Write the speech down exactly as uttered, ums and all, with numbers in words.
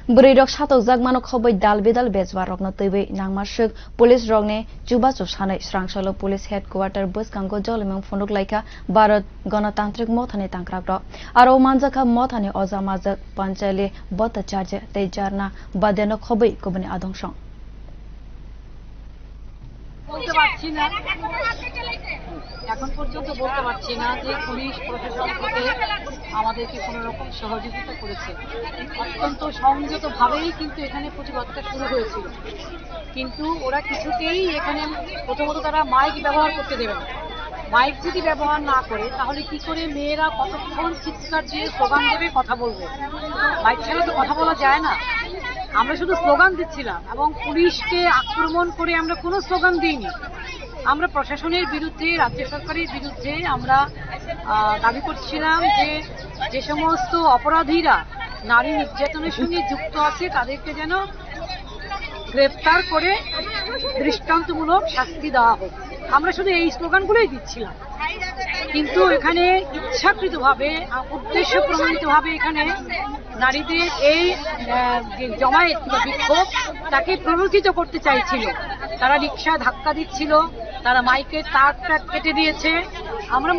Bwrwi rok satokjak mano khobwi dal bidal bejwar rokno twiwi nangma swk police rokni chubachu sanwi srangsalo police headquarter bwskango jolimung phunuk laikha Bharat Ganatantrik Mothani tangkrak rok. Aro manjakha mothani oja majak Panchali Bhattacharya tei Jarna Badiano khobwi kubuni adong song. বলতে পারছি না, এখন পর্যন্ত বলতে পারছি না যে পুলিশ প্রশাসন থেকে আমাদেরকে কোনো রকম সহযোগিতা করেছে। অত্যন্ত সংযতভাবেই কিন্তু এখানে প্রতিবাদটা শুরু হয়েছিল, কিন্তু ওরা কিছুতেই এখানে, প্রথমত তারা মাইক ব্যবহার করতে দেবে না। মাইক যদি ব্যবহার না করে, তাহলে কি করে মেয়েরা কতক্ষণ চিৎকার দিয়ে স্লোগান দেবে, কথা বলবে? মাইক ছাড়া তো কথা বলা যায় না। আমরা শুধু স্লোগান দিচ্ছিলাম এবং পুলিশকে আক্রমণ করে আমরা কোনো স্লোগান দিইনি। আমরা প্রশাসনের বিরুদ্ধে, রাজ্য সরকারের বিরুদ্ধে আমরা, আহ, দাবি করছিলাম যে যে সমস্ত অপরাধীরা নারী নির্যাতনের সঙ্গে যুক্ত আছে, তাদেরকে যেন গ্রেপ্তার করে দৃষ্টান্তমূলক শাস্তি দেওয়া হোক। আমরা শুধু এই স্লোগানগুলোই দিচ্ছিলাম, কিন্তু এখানে ইচ্ছাকৃতভাবে, আ, উদ্দেশ্য প্রণোদিতভাবে এখানে নারীদের এই, আহ, যে জমায়েত বা বিক্ষোভ, তাকে প্ররোচিত করতে চাইছিল। তারা রিক্সা ধাক্কা দিচ্ছিল, তারা মাইকের তারটা কেটে দিয়েছে। আমরা